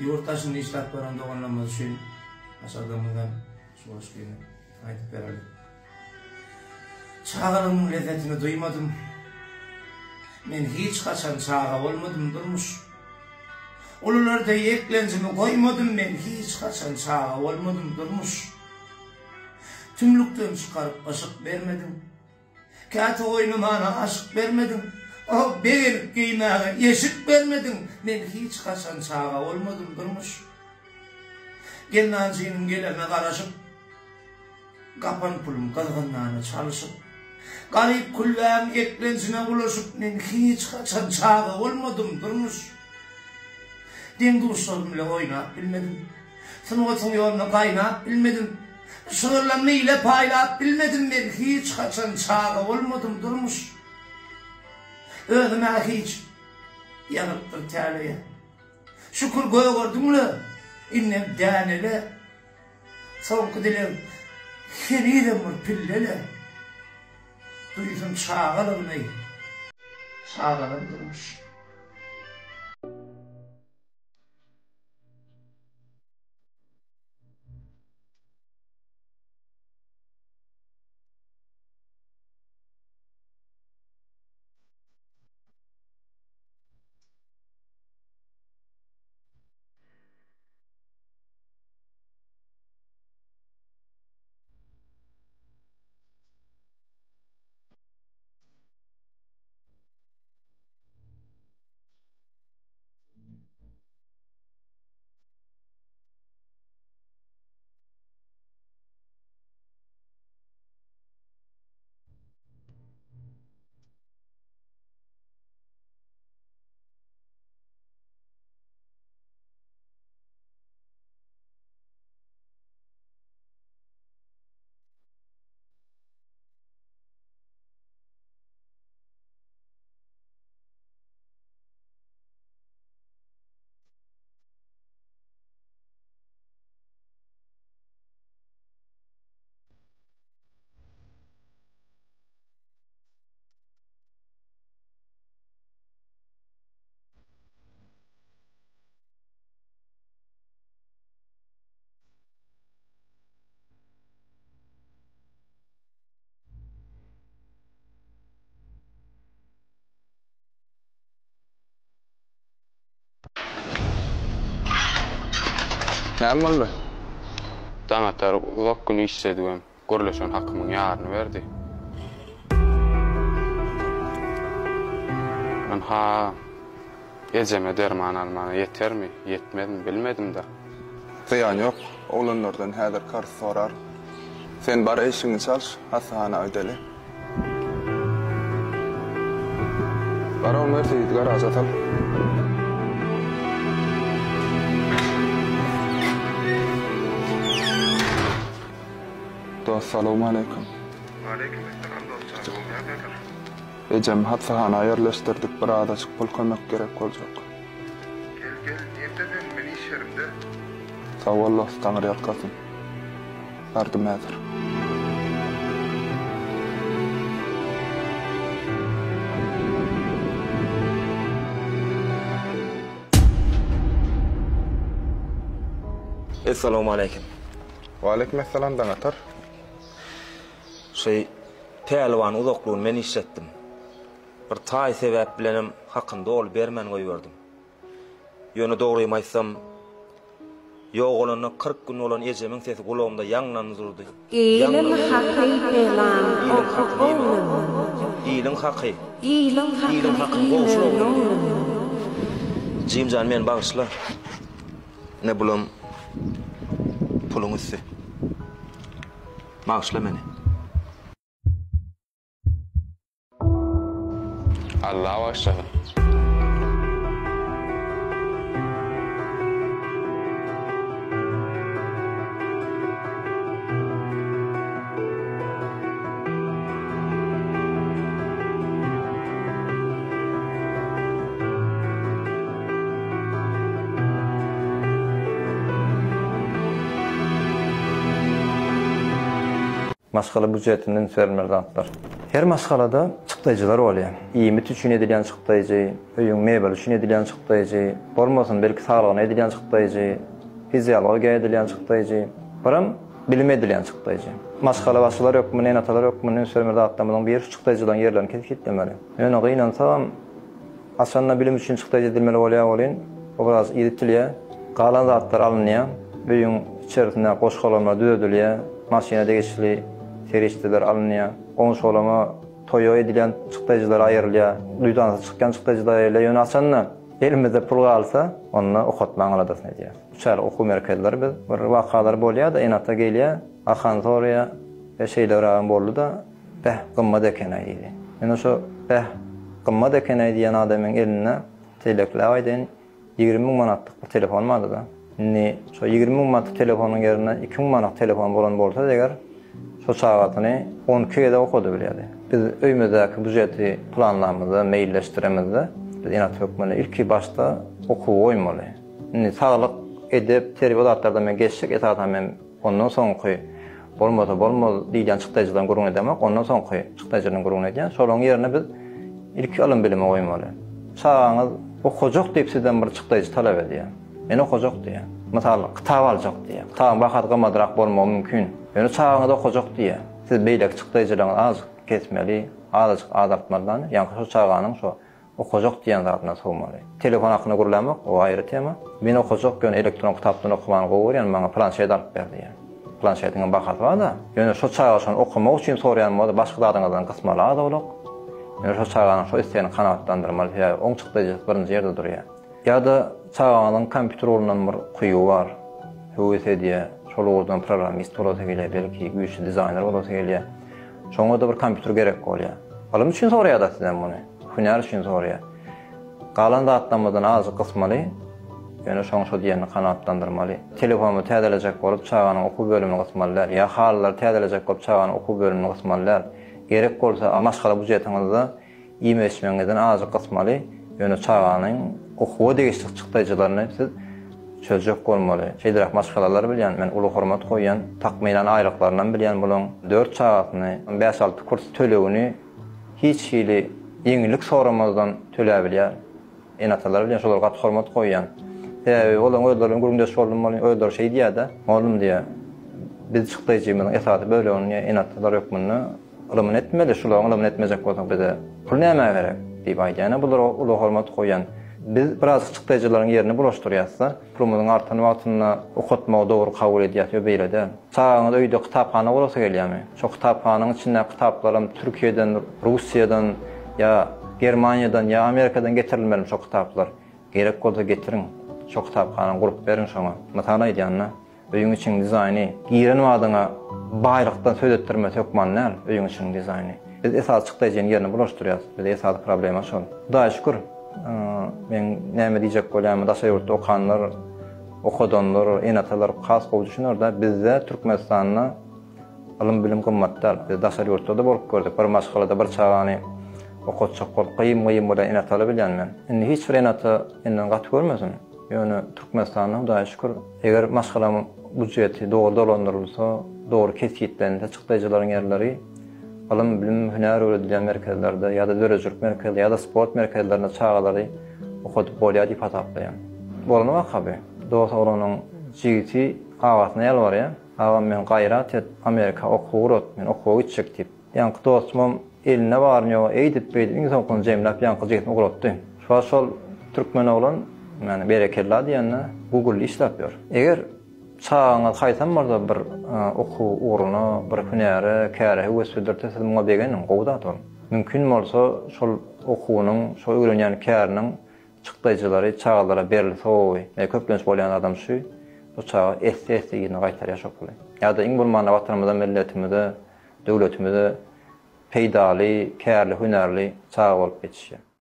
Ýurt daşynda işläp ýören doganlarymyz üçin başardygymyzdan şu goşgyny aýdyp bereli. Çagalygymyň lezzetini duýmadym. Men hiç haçan çaga bolmadym durmuş. Ulular deý eklenjimi goýmadym men hiç haçan çaga bolmadym durmuş. Tümlükden çykaryp yşyk bermediň. Käte oýnamana aşyk bermediň. Oh, begenip geýmäge eşik bermediň. Men hiç haçan çaga bolmadym durmuş. Gelnanjynyň gelerine garaşyp, Gapan pulum gyzgyn nana çalyşyp, Garyp külbäň eklenjine ulaşyp, Men hiç haçan çaga bolmadym durmuş. Deň-duşlarym bile oýnap bilmedim. Sungatyň ýolunda gaýnap bilmedim. Şygyrlammy ile paýlap bilmedim men hiç haçan çaga bolmadym durmuş. Özüm-ä hiç, ýazypdyr täleýe. Şükür gögerdiň-le, indem dänele. Soňky dileg henizem bir pille-le. Duýsun çagalygyny çagalar durmuş. Näme boldy? Daňatar uzak gün işledigem, gürleşen hakymyň ýaryny berdi. Ynha, ejeme derman almana ýetermi, ýetmezmi bilmedim-dä. Zyýany ýok, oglanlardan häzir karz soraryn. Sen bar eşigiňi çalyş, hassahana gideli. Bar ony Seýit garaža sal. Dost salowmaleýkim. Waleýkim essalam dost jan gowy ýagdaýlar. Ejemi hassahana ýerleşdirdik bir azajyk pul kömek gerek boljak. Gel gel nirde sen men iş ýerimde. Sag bol dost taňryýalkasyn. Bardym häzir. Essalawmaleýkim. Waleýkim essalam Daňatar. Şeý pälwan uzaklygyny men işletdim. Bir taý sebäp bilenem hakyny doly bermän goýberdim. Ýöne dogrymy aýtsam, ýogalanyna 40 gün bolan ejemiň sesi gulagymda ýaňlandy durdy. Iliň haky pelan Iliň hakyny iýme. Iliň haky. Iliň Iliň hakyny hakyny gowşur iýmegiň oglum indi. oglum. Jim jan meni bagyşla. Ine bulam puluň üsti. Bagyşla meni. Allah bagyşlasyn. Maşgala býujetinde üns berilmeli zatlar. Her maşgalada çykdaýjylar bolýar. Iýmit üçin edilýän çykdaýjy, öýüň mebeli üçin edilýän çykdaýjy, bolmasyn belki saglygyna edilýän çykdaýjy, fiziologiýa edilýän çykdaýjy, biram bilime edilýän çykdaýjy. Maşgalabaşylar hökmünde, ene-atalar hökmünde üns bermeli zatlarymyzyň biri şu çykdaýjylaryň ýerlerini kesgitlemeli. Ýöne gynansagam, Haçanda bilim üçin çykdajy edilmeli bolýar welin, o biraz iritilýär. Galan zatlar alynýar. Öýüň içerisinde goşgalamlar düzedilýär. Maşyna degişli serişdeler alynýar. Goňşy-golama, toýa edilýän çykdajylar aýrylýar. Duýdansyz çykýan çykdajylar aýrylýar. Ýöne haçanda elimizde pul galsa, onda okatmagyň aladasyny edýäris. Üç aýlyk okuw merkezleri biz bir wakalar bolýar-da, ene-ata gelýär, bahany soraýar. E, şeýle bir agam boldy-da, Beh, gymmat eken-aý diýdi. Ýöne şo Beh, gymmat eken-aý diýen adamyň elinde telekläp aýdaýyn, 20 müň manatlyk bir telefon bardy-da. Indi şo 20 müň manatlyk telefonyň ýerine 2 müň manatlyk telefon bolan bolsady eger, şo çagasyny 12 gezek okadybilýärdi. Biz öýümizdäki býujeti planlamyzda, meýilleşdiremizde, biz ene-ata hökmünde ilki başda okuwy goýmaly. Indi saglyk, edep, terbiýe zatlardan men geçjek, esasan men Ondan soňky bolmasa bolmaz diýilýän çykdaýjylaryň gürrüňini edemok, ondan soňky çykdaýjylaryň gürrüňini edýän. Şolaryň ýerine biz ilki ylym-bilimi goýmaly. Çagaňyz okajak diýip sizden bir çykdaýjy talap edýär. Men okajak diýýär. Mysal, kitap aljak diýýär. Kitabyň bahasy gymmadrak bolmagy mümkin. Ýöne çagaňyz okajak diýýär. Siz beýleki çykdaýjylaryňyzy azajyk kesmeli, azajyk azaltmaly, ýaňky şo çaganyň şo Okajak diýen zadyna sowmaly. Telefon hakynda gürlämok, o aýry tema. Men okajak, ýöne elektron kitapdan okamany gowy görýän, maňa planşet alyp ber diýýär. Planşetiňem bahasy bar-da. Ýöne şo çaga şony okamak üçin soraýan bolsa, başga zadyňyzdan gysmaly az-owlak. Ýöne şo çaganyň şo islegini kanagatlandyrmaly, sebäbi oň çykdajysy birinji ýerde durýar. Ýa-da çagaňyzyň kompýuter ugrundan bir hyjuwy bar, höwes edýär, şol ugurdan programmist bolasy gelýär, belki güýçli dizaýner bolasy gelýär. Şoňa-da bir kompýuter gerek bolýar. Ylym üçin soraýar-da sizden muny. Hünär üçin soraýar. Galan zatlarymyzdan azajyk gysmaly, ýöne şoň şo diýenini kanagatlandyrmaly. Telefonymy täzelejek bolup çaganyň okuw bölümini gysmaly däl. Ýa halylary täzelejek bolup çaganyň okuw bölümini gysmaly däl. Gerek bolsa maşgala býujetiňizde iýmek-içmegiňizden azajyk gysmaly, ýöne çaganyň okuwa degişli çykdaýjylaryny siz çözjek bolmaly. Şeýleräk maşgalalary bilýän, men uly hormat goýýan, takmynan aýlyklarynam bilýän bulaň dört çagasyny, bäş-alty kurs tölegini hiç hili ýeňillik soramazdan töläbilýär. Ene-atalar bilen şolara gaty hormat goýýan. Sebäbi olaryň özleri bilen gürrüňdeş boldum welin, özleri şeý diýýär-de, Mollum diýýär, biz çykdaýjymyzyň esasy bölegini diýýär, ene-atalar hökmünde ylymyny etmeli, şularyň ylymyny etmejek bolsak bize pul nämä gerek? diýip aýdýan. Bulara uly hormat goýýan. Biz birazajyk çykdaýjylaryň ýerini bulaşdyrýas-da. Pulumyzyň artan wagtynda okatmagy dogry kabul edýäs, ýok beýle däl. Çagaňyz öýde kitaphana bolasy gelýärmi? Şo kitaphanaň içindäki kitaplaram Türkiýeden, Russiýadan ýa Germaniýadan ýa Amerikadan getirilmelimi şo kitaplar? Gerek bolsa getiriň. Şo kitaphanany gurup beriň şoňa. Mysal aýdýan-da. Öýüň içiň dizaýny, giren badyňa baýlykdan söz etdirmesi hökman däl, öýüň içiniň dizaýny. Biz esasy çykdaýjyny ýerine bulaşdyrýas. Bizde esasy problema şol. Hudaýa şükür, meň näme diýjek bolýanymy daşary ýurtda okanlar, okadanlar, ene-atalar has gowy düşüner-de, bizde Türkmenistanda ylym-bilim gymmat däl. Biz daşary ýurtda-da bolup gördük. Bir maşgalada bir çagany okatjak bolup gyýym-gyýym bolýan ene-atalary bilýän men. Indi hiç bir ene-ata menden gaty görmesin. Ýöne Türkmenistanda Hudaýa şükür, eger maşgalaň býujeti dogry dolandyrylsa, dogry kesgitlense çykdaýjylaryň ýerleri ylym, bilim, hünär öwredilýän merkezlerde ýa-da döredijilik merkezinde ýa-da sport merkezlerinde çagalary okadyp bolýar diýip hasaplaýan. Bolan waka bu. Dost oglanyň jigisi agasyna ýalbarýar, Agam men gaýrat et, Amerika okuwa ugrat, men okuwa gitjek diýip. Ýaňky dostumam elinde baryny ýoga eýdip-beýdip iň soňkuny jemläp ýaňky jigisini ugratdy. Şu wagt şol türkmen oglan, ýagny berekella diýende Google-da işläp ýör. Eger çagaňyz haýsam bolsa bir okuw ugruna, bir hünäre, käre höwes bildirse siz muňa begeniň, gowy zat ol. Mümkin bolsa şol okuwynyň, şol öwrenýän käriniň Çykdaýjylary çagalara berilse gowy. Ýa köplenç bolýan zadam şu, bu çaga esse-esse yzyna gaýtarýar şo puly. Ýa-da iň bolmanda Watanymyza, milletimize, döwletimize peýdaly, kärli, hünärli çaga bolup ýetişýär.